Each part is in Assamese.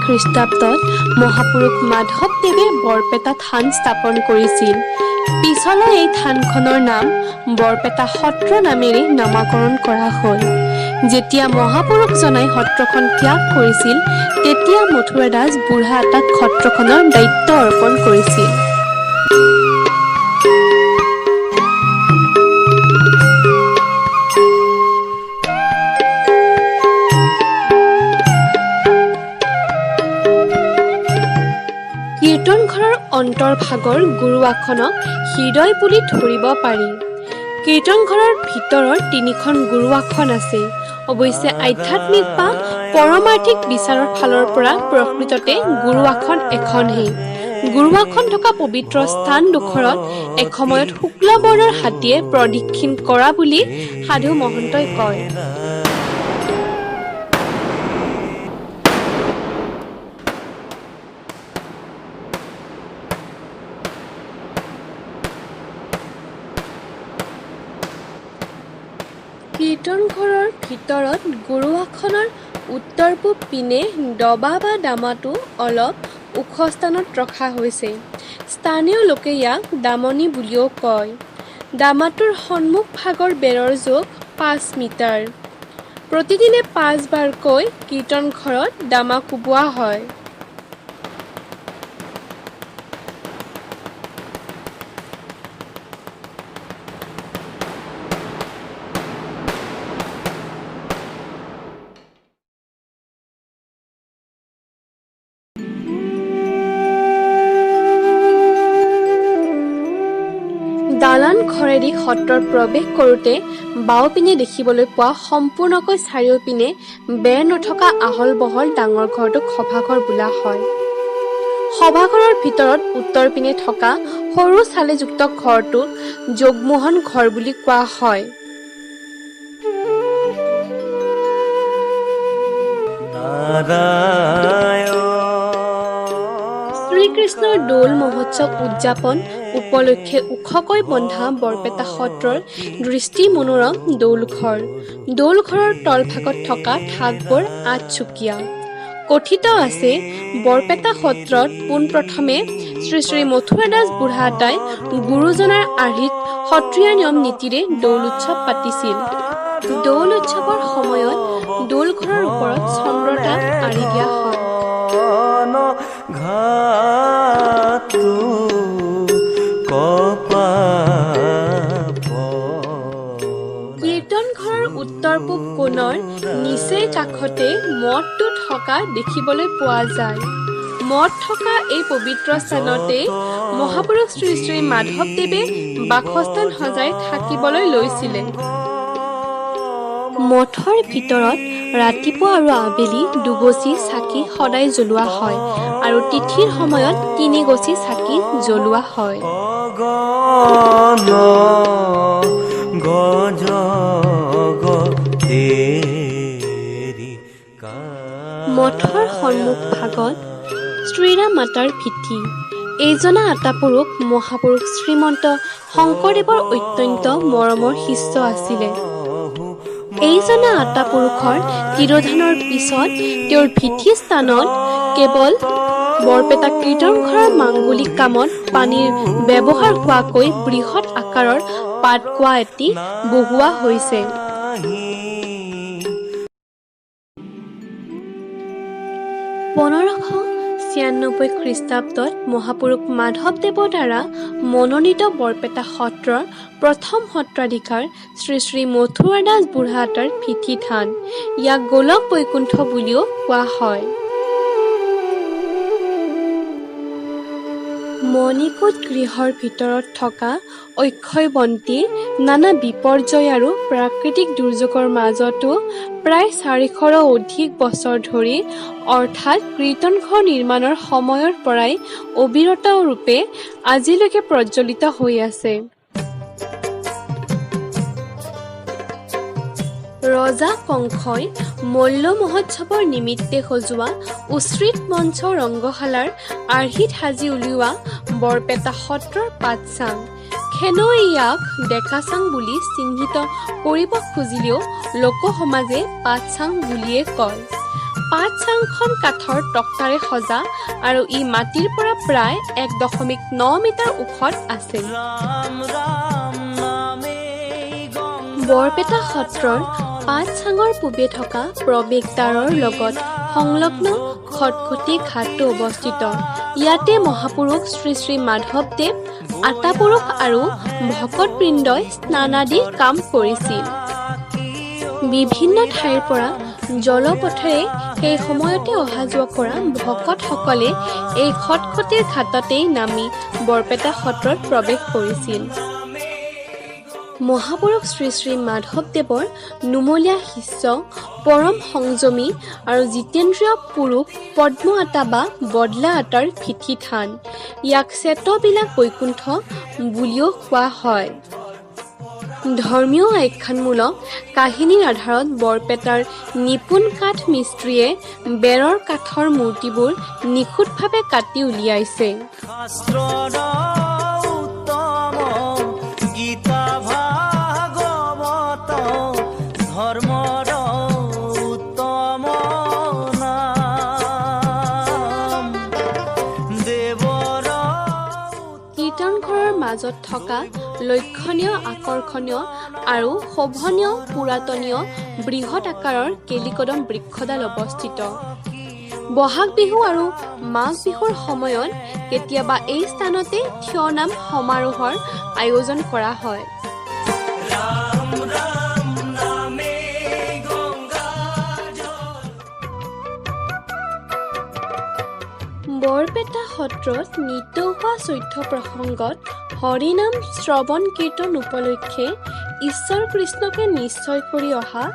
খ্ৰীষ্টাব্দত মহাপুৰুষ মাধৱদেৱে বৰপেটা থান স্থাপন কৰিছিল। পিছলৈ এই থানখনৰ নাম বৰপেটা সত্ৰ নামেৰে নামাকৰণ কৰা হ'ল। যেতিয়া মহাপুৰুষজনাই সত্ৰখন ত্যাগ কৰিছিল, তেতিয়া মথুৰা দাস বুঢ়া আতাক সত্ৰখনৰ দায়িত্ব অৰ্পণ কৰিছিল। কীৰ্তন ঘৰৰ অন্তৰ্ভাগৰ গুৰু আসনক হৃদয় বুলি ধৰিব পাৰি। কীৰ্তন ঘৰৰ ভিতৰত তিনিখন গুৰু আসন আছে। অৱশ্যে আধ্যাত্মিক বা পৰমাৰ্থিক বিচাৰৰ ফালৰ পৰা প্ৰকৃততে গুৰু আসন এখনহে। গুৰু আসন থকা পবিত্ৰ স্থান ডোখৰত এসময়ত শুক্লবৰ্ণৰ হাতীয়ে প্ৰদক্ষিণ কৰা বুলি সাধু মহন্তই কয়। কীৰ্তন ঘৰৰ ভিতৰত গুৰু আসনৰ উত্তৰ পূব পিনে ডবা বা দামাটো অলপ ওখ স্থানত ৰখা হৈছে। স্থানীয় লোকে ইয়াক দামনি বুলিও কয়। দামাটোৰ সন্মুখ ভাগৰ বেৰৰ জোখ 5 মিটাৰ। প্ৰতিদিনে পাঁচবাৰকৈ কীৰ্তন ঘৰত দামা কোবোৱা হয়। দালান ঘৰেদি সত্ৰত প্ৰৱেশ কৰোঁতে বাওঁপিনে দেখিবলৈ পোৱা সম্পূৰ্ণকৈ চাৰিওপিনে বেৰ নথকা আহল বহল ডাঙৰ ঘৰটোক সভাঘৰ বোলা হয়। সভাঘৰৰ ভিতৰত উত্তৰ পিনে থকা সৰু চালিযুক্ত ঘৰটোক জগমোহন ঘৰ বুলি কোৱা হয়। শ্ৰীকৃষ্ণৰ দৌল মহোৎসৱ উদযাপন উপলক্ষে ওখকৈ বন্ধা বৰপেটা সত্ৰৰ দৃষ্টি মনোৰম দৌলঘৰ। দৌলঘৰৰ তলভাগত থকা থাকবোৰ আঠচুকীয়া। কথিত আছে, বৰপেটা সত্ৰত পোনপ্ৰথমে শ্ৰী শ্ৰী মথুৰা দাস বুঢ়া আতাই গুৰুজনাৰ আৰ্হিত সত্ৰীয়া নিয়ম নীতিৰে দৌল উৎসৱ পাতিছিল। দৌল উৎসৱৰ সময়ত দৌলঘৰৰ ওপৰত চন্দ্ৰতাপ আঁৰি দিয়া হয়। কীৰ্তন ঘৰৰ উত্তৰ পূব কোণৰ নিচেই কাষতে মঠটো থকা দেখিবলৈ পোৱা যায়। মঠ থকা এই পবিত্ৰ স্থানতেই মহাপুৰুষ শ্ৰী শ্ৰী মাধৱদেৱে বাসস্থান সজাই থাকিবলৈ লৈছিলে। মঠৰ ভিতৰত ৰাতিপুৱা আৰু আবেলি দুগছি চাকি সদায় জ্বলোৱা হয় আৰু তিথিৰ সময়ত তিনিগছি চাকি জ্বলোৱা হয়। মঠৰ সন্মুখ ভাগত শ্ৰীৰাম মাতাৰ ভিঠি। এইজনা আতাপুৰুষ মহাপুৰুষ শ্ৰীমন্ত শংকৰদেৱৰ অত্যন্ত মৰমৰ শিষ্য আছিলে। এইজনা আতাপুৰুষৰ তিৰোধানৰ পিছত তেওঁৰ ভিঠি স্থানত কেৱল বৰপেটা কীৰ্তন ঘৰৰ মাংগলিক কামত পানীৰ ব্যৱহাৰ হোৱাকৈ বৃহৎ আকাৰৰ পাতকুঁৱা এটি বহুওৱা হৈছে। 1596 খ্ৰীষ্টাব্দত মহাপুৰুষ মাধৱদেৱৰ দ্বাৰা মনোনীত বৰপেটা সত্ৰৰ প্ৰথম সত্ৰাধিকাৰ শ্ৰী শ্ৰী মথুৰা দাস বুঢ়া আতাৰ ভিঠি থান। ইয়াক গোলক বৈকুণ্ঠ বুলিও কোৱা হয়। মণিকূট গৃহৰ ভিতৰত থকা অক্ষয় বন্তি নানা বিপৰ্যয় আৰু প্ৰাকৃতিক দুৰ্যোগৰ মাজতো প্ৰায় 400ৰো অধিক বছৰ ধৰি, অৰ্থাৎ কীৰ্তনঘৰ নিৰ্মাণৰ সময়ৰ পৰাই অবিৰত ৰূপে আজিলৈকে প্ৰজ্বলিত হৈ আছে। ৰজা কংসই মল্ল মহোৎসৱৰ নিমিত্তে সজোৱা উচ্ৰিত মঞ্চ ৰংগশালাৰ আৰ্হিত সাজি উলিওৱা বৰপেটা সত্ৰৰ পাটচাং। খেনৈ ইয়াক ডেকাচাং বুলি চিহ্নিত কৰিব খুজিলেও লোকসমাজে পাটচাং বুলিয়ে কয়। পাটচাংখন কাঠৰ তক্তাৰে সজা আৰু ই মাটিৰ পৰা প্ৰায় 1.9 মিটাৰ ওখত আছে। বৰপেটা সত্ৰৰ পাটচাঙৰ পূবে থকা প্ৰৱেশদ্বাৰৰ লগত সংলগ্ন খটখটি ঘাটটো অৱস্থিত। ইয়াতে মহাপুৰুষ শ্ৰী শ্ৰী মাধৱদেৱ, আতাপুৰুষ আৰু ভকতবৃন্দই স্নানাদি কাম কৰিছিল। বিভিন্ন ঠাইৰ পৰা জলপথেৰে সেই সময়তে অহা যোৱা কৰা ভকতসকলে এই খটখটিৰ ঘাটতেই নামি বৰপেটা সত্ৰত প্ৰৱেশ কৰিছিল। মহাপুৰুষ শ্ৰী শ্ৰী মাধৱদেৱৰ নুমলীয়া শিষ্য, পৰম সংযমী আৰু জিতেন্দ্ৰিয় পুৰুষ পদ্ম আতা বা বদলা আতাৰ ভিঠি থান। ইয়াক শ্বেতবিলাক বৈকুণ্ঠ বুলিও কোৱা হয়। ধৰ্মীয় আখ্যানমূলক কাহিনীৰ আধাৰত বৰপেটাৰ নিপুণ কাঠ মিস্ত্ৰীয়ে বেৰৰ কাঠৰ মূৰ্তিবোৰ নিখুঁতভাৱে কাটি উলিয়াইছে। শাস্ত্ৰৰ উত্তম গীতা ভাগৱত ধৰ্মৰ উত্তম নাম দেৱৰ। কীৰ্তন ঘৰৰ মাজত থকা লক্ষণীয়, আকৰ্ষণীয় আৰু শোভনীয় পুৰাতনীয় বৃহৎ আকাৰৰ কেলিকদম বৃক্ষডাল অৱস্থিত। বহাগ বিহু আৰু মাঘ বিহুৰ সময়ত কেতিয়াবা এই স্থানতে থিয় নাম সমাৰোহৰ আয়োজন কৰা হয়। ৰাম ৰাম নামে গংগা। বৰপেটা সত্ৰত নিতৌ হোৱা 14 প্ৰসংগত হৰিনাম শ্ৰৱণ কীৰ্তন উপলক্ষে ঈশ্বৰ কৃষ্ণকে নিশ্চয় কৰি অহা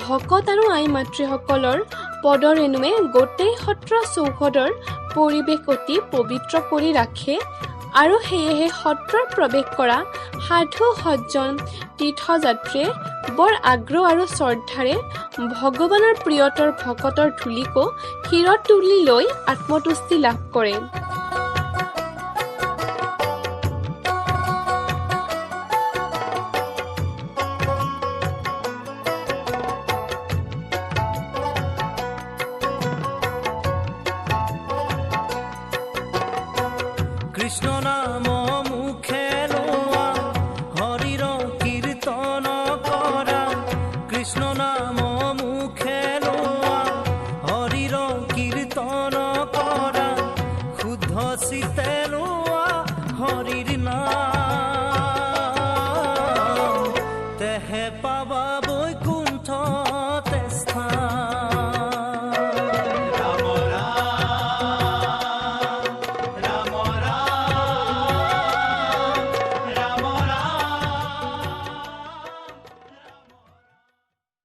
ভকত আৰু আই মাতৃসকলৰ পদৰেণুৱে গোটেই সত্ৰ চৌহদৰ পৰিৱেশ অতি পবিত্ৰ কৰি ৰাখে আৰু সেয়েহে সত্ৰত প্ৰৱেশ কৰা সাধু সজ্জন তীৰ্থযাত্ৰীয়ে বৰ আগ্ৰহ আৰু শ্ৰদ্ধাৰে ভগৱানৰ প্ৰিয়তৰ ভকতৰ ধূলিকো শিৰত তুলি লৈ আত্মতুষ্টি লাভ কৰে।